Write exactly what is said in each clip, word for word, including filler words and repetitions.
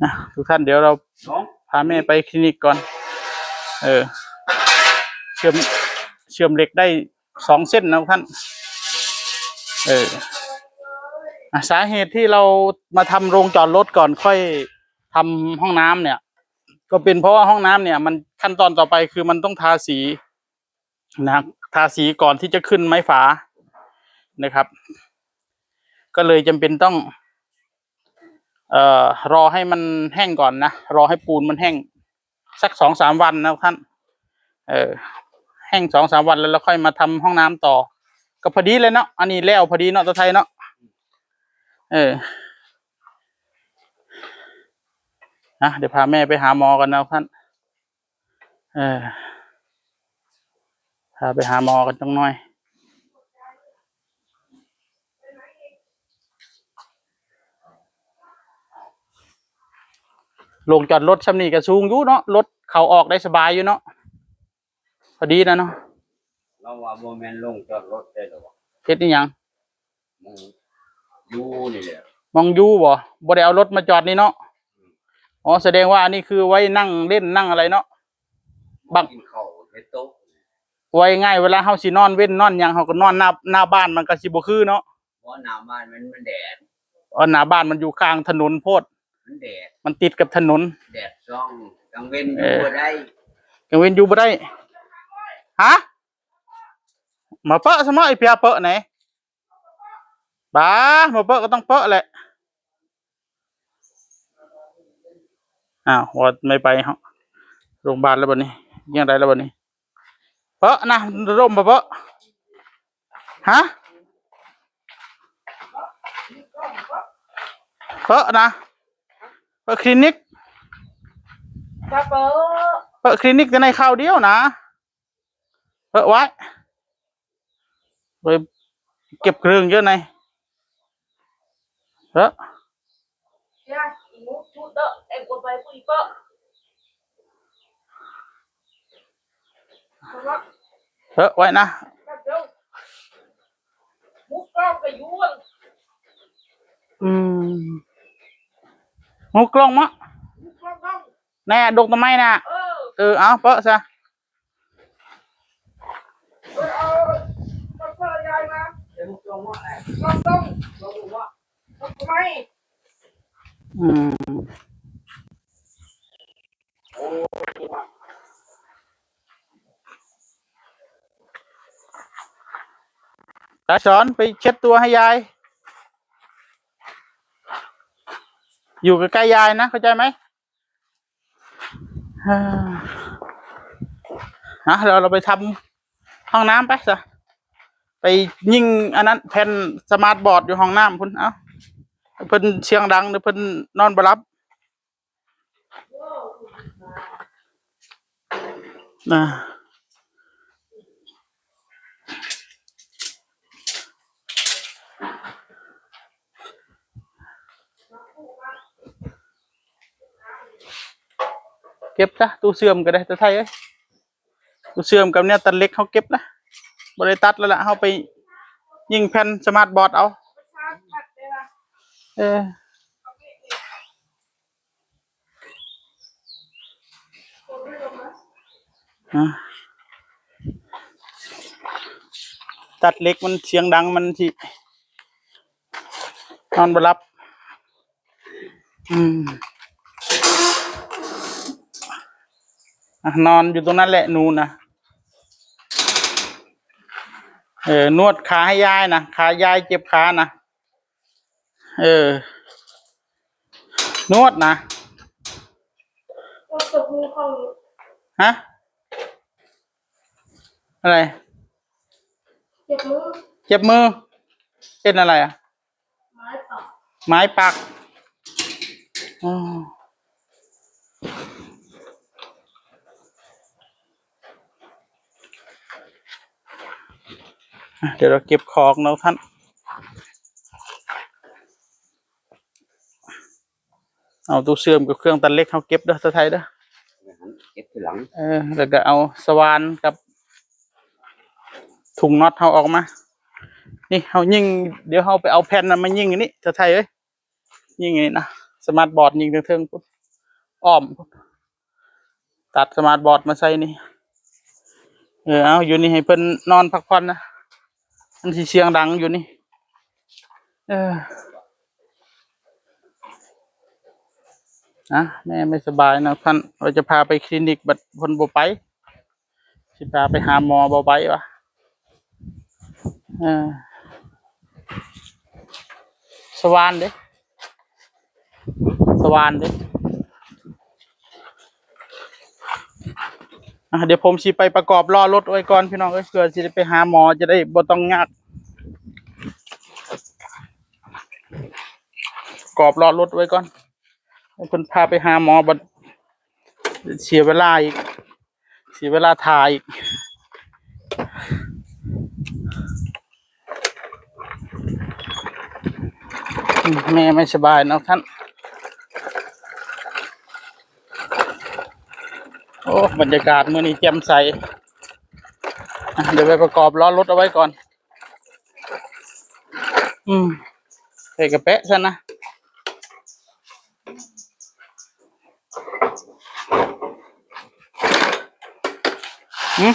นะทุกท่าน เดี๋ยวเรา น้อง พาแม่ไปคลินิกก่อน เออ เชื่อม เชื่อมเหล็กได้สองเส้นนะทุกท่าน เออ อ่ะ สาเหตุที่เรามาทำโรงจอดรถก่อนค่อยทำห้องน้ำเนี่ย ก็เป็นเพราะว่าห้องน้ำเนี่ย มันขั้นตอนต่อไปคือมันต้องทาสีนะ ทาสีก่อนที่จะขึ้นไม้ฝานะครับ ก็เลยจำเป็นต้อง เอ่อ รอให้มันแห้งก่อนนะ รอให้ปูนมันแห้ง สักสองสามวันนะท่าน เออ แห้งสองสามวันแล้วเราค่อยมาทำห้องน้ำต่อ ก็พอดีเลยเนาะ อันนี้แล้วพอดีเนาะ ตาไทยเนาะ เออ นะ เดี๋ยวพาแม่ไปหาหมอกันนะท่าน เออ พาไปหาหมอกันจังหน่อย โรงจอดรถซ่ำนี่ก็สูงอยู่เนาะ รถเข้าออกได้สบายอยู่เนาะ พอดีนะเนาะ เราว่าบ่แม่นโรงจอดรถได้หรอวะ เฮ็ดอีหยัง มองอยู่นี่แหละ มองอยู่บ่ บ่ได้เอารถมาจอดนี่เนาะ อ๋อ แสดงว่าอันนี้คือไว้นั่งเล่นนั่งอะไรเนาะ บัก กินข้าวเฮ็ดโต๊ะ ไว้ง่าย เวลาเฮาสินอนเว้นนอนหยัง เฮาก็นอนหน้า หน้าบ้าน มันก็สิบ่คือเนาะ เพราะหน้าบ้านมัน มันแดด อ๋อ หน้าบ้านมันอยู่ข้างถนนโพด มันแดด มันติดกับถนน แดดส่อง กลางเว็นอยู่ เออ บ่ได้ กลางเว็นอยู่บ่ได้ ฮะ มาเปาะซะเมาะ ไอ้เปียเปาะไหน บ้า มาเปาะก็ต้องเปาะแหละ อ้าว ว่าไม่ไปฮะ โรงพยาบาลแล้วบัดนี้ ยังไงแล้วบัดนี้ เปาะนะ ร่มบ่เปาะ ฮะ เปาะนะ เปาะคลินิก จะเปาะ เปาะคลินิกจะในคราวเดียวนะ เปาะไว้ ไปเก็บเครื่องเยอะใน เปาะ Ya, ibu, bu, dok, eh, gua bayar pun, Ipok. Sama. เออ ไว้นะ Kagak. Buka, kayuan. อืม มุกกล้องมะ Buka, Bang. แน่ ดกทำไมน่ะ เออ เออ เอาเปาะซะ เออ เอา เอาเปาะยายมา เดี๋ยวมุกกล้องมะ กล้อง กล้อง กล้องมะ กล้องทำไม อืม ตาสอนไปเช็ดตัวให้ยาย อยู่ใกล้ๆยายนะ เข้าใจไหม อ่า นะ เรา เราไปทำห้องน้ำไปซะ ไปยิงอันนั้น แผ่นสมาร์ทบอร์ดอยู่ห้องน้ำพุ้น เอ้า เพิ่นเสียงดัง เดี๋ยวเพิ่นนอนบ่หลับ นะ เก็บซะ ตู้เสื่อมก็ได้ ตาไทยเอ้ย ตู้เสื่อมกับเนี่ยตัดเหล็กเขาเก็บนะ บ่ได้ตัดแล้วล่ะ เขาไปยิงแผ่นสมาร์ทบอร์ดเอา เออ อ่ะ ตัดเหล็กมันเสียงดัง มันสินอนบ่หลับ อืม อ่ะ นอนอยู่ตรงนั้นแหละ หนูนะ เออ นวดขาให้ยายนะ ขายายเจ็บขานะ เออ นวดนะ ฮะ อะไร เจ็บมือ เจ็บมือ เป็นอะไรอ่ะ ไม้ปัก ไม้ปัก อ๋อ อ่ะ เดี๋ยวเราเก็บของเนาะท่าน เอาตู้เสื่อมกับเครื่องตัดเหล็กเขาเก็บเด้อ ตาไทยเด้อ เก็บทีหลัง เออ แล้วก็เอาสว่านกับ ถุงน็อตเขาออกมา นี่เขายิง เดี๋ยวเขาไปเอาแผ่นนั้นมายิงอันนี้ ตาไทยเอ้ย ยิงอันนี้นะ ส สมาร์ทบอร์ดยิงเทิงๆพุ้น อ้อมพุ้น ตัดสมาร์ทบอร์ดมาใส่นี่ เออ เอา อยู่นี่ให้เพิ่นนอนพักผ่อนนะ มันสิเสียงดังอยู่นี่ เออ นะ แม่ไม่สบายนะท่าน ว่าจะพาไปคลินิก บัดเพิ่นบ่ไป สิพาไปหาหมอ บ่ไปวะ เออ สว่านเด้ สว่านเด้ อ่ะ เดี๋ยวผมสิไปประกอบล้อรถไว้ก่อนพี่น้องเอ้ย เพื่อสิได้ไปหาหมอ จะได้บ่ต้องยาก ประกอบล้อรถไว้ก่อน ให้เพิ่นพาไปหาหมอ บัดเสียเวลาอีก เสียเวลาถ่ายอีก อืม แม่ไม่สบายเนาะท่าน โอ้ บรรยากาศมื้อนี้แจ่มใส อ่ะ เดี๋ยวไปประกอบล้อรถเอาไว้ก่อน อืม ใส่กระแปะซะนะ หืม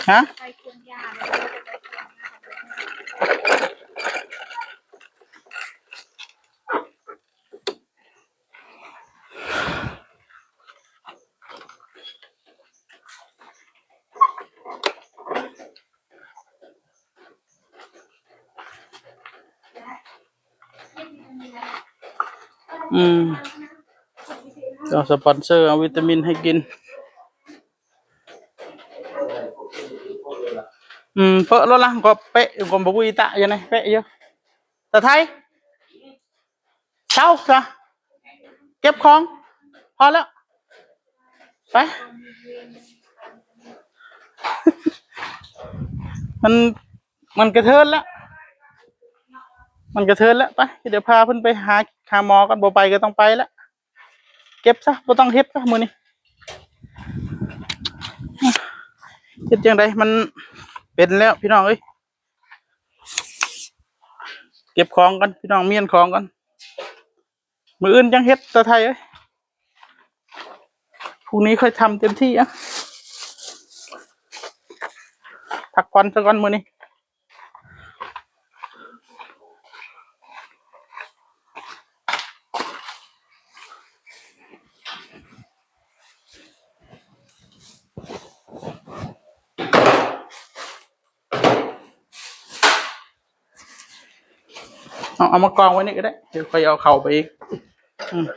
ฮะ อืม ต้องสปอนเซอร์เอาวิตามินให้กิน อืม เปอะแล้วล่ะ ก็เปะอยู่ ก็บ่vuiตะอยู่นะ เปะอยู่ ตาไทย เช้าซะ เก็บของ พอแล้ว ไป มัน มันกระเทินแล้ว มันกระเทินแล้ว ไป เดี๋ยวพาเพิ่นไปหา หาหมอก่อน บ่ไปก็ต้องไปแล้ว เก็บซะ บ่ต้องเฮ็ดซะมื้อนี้ เฮ็ดจั่งใด มันเป็นแล้วพี่น้องเอ้ย เก็บของก่อนพี่น้อง เมียนของก่อน มื้ออื่นจั่งเฮ็ด ตาไทยเอ้ย พรุ่งนี้ค่อยทำเต็มที่อะ พักผ่อนซะก่อนมื้อนี้ เอา เอามากองไว้นี่ก็ได้ เดี๋ยวค่อยเอาเข้าไปอีก อืม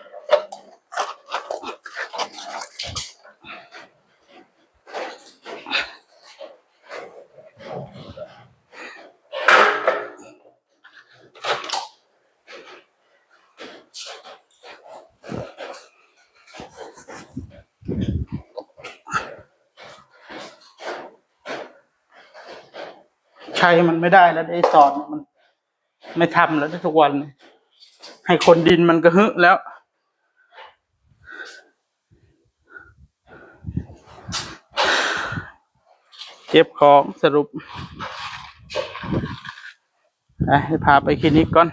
ใช้มันไม่ได้แล้ว ได้สอนมันไม่ทำแล้วทุกวันนี้ ให้คนดินมันกระหึแล้ว เก็บของสรุป อ่ะ ให้พาไปคลินิกก่อน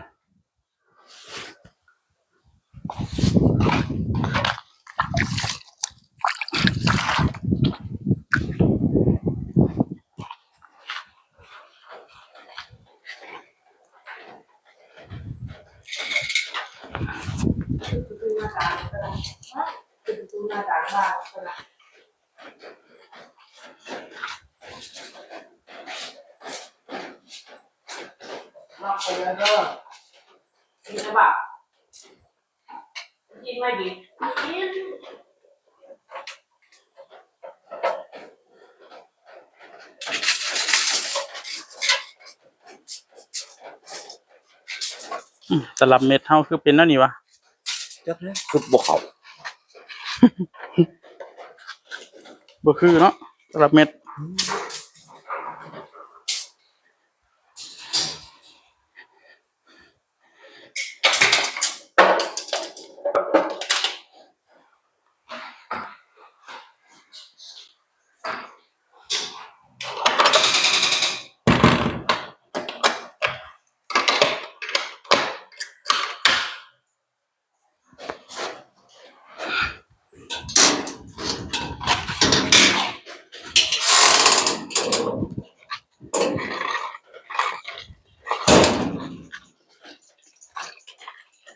อืม ตลับเม็ดเฮาคือเป็นแนวนี้วะ จักแล้ว คือบ่เข้า บ่คือเนาะ ตลับเม็ด อื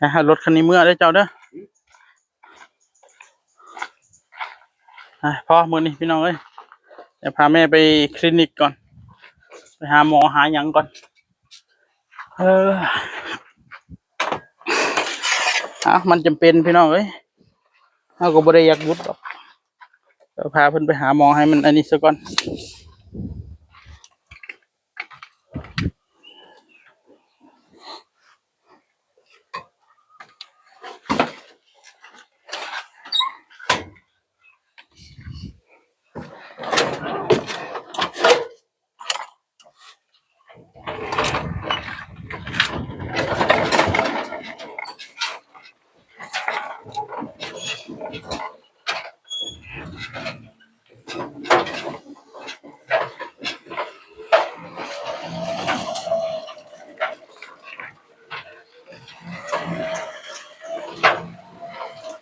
จะหารถคันนี้เมือเด้อเจ้าเด้อ อ่ะ พอมื้อนี้พี่น้องเอ้ย เดี๋ยวพาแม่ไปคลินิกก่อน ไปหาหมอหาหยังก่อน เออ อ่ะ มันจำเป็นพี่น้องเอ้ย เฮาก็บ่ได้อยากหยุดดอก เดี๋ยวพาเพิ่นไปหาหมอให้มันอันนี้ซะก่อน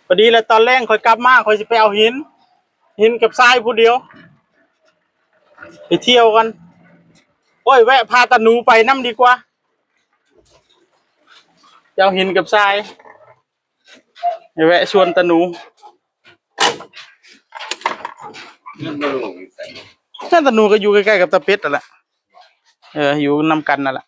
พอดีแล้ว ตอนแลงข่อยกลับมา ข่อยสิไปเอาหิน หินกับทรายผู้เดียว ไปเที่ยวกัน โอ้ย แวะพาตาหนูไปนำดีกว่า ไปเอาหินกับทราย ไปแวะชวนตาหนู เฮือนตาหนูอยู่ไส เฮือนตาหนูก็อยู่ใกล้ๆกับตาเป็ดนั่นแหละ เออ อยู่นำกันนั่นแหละ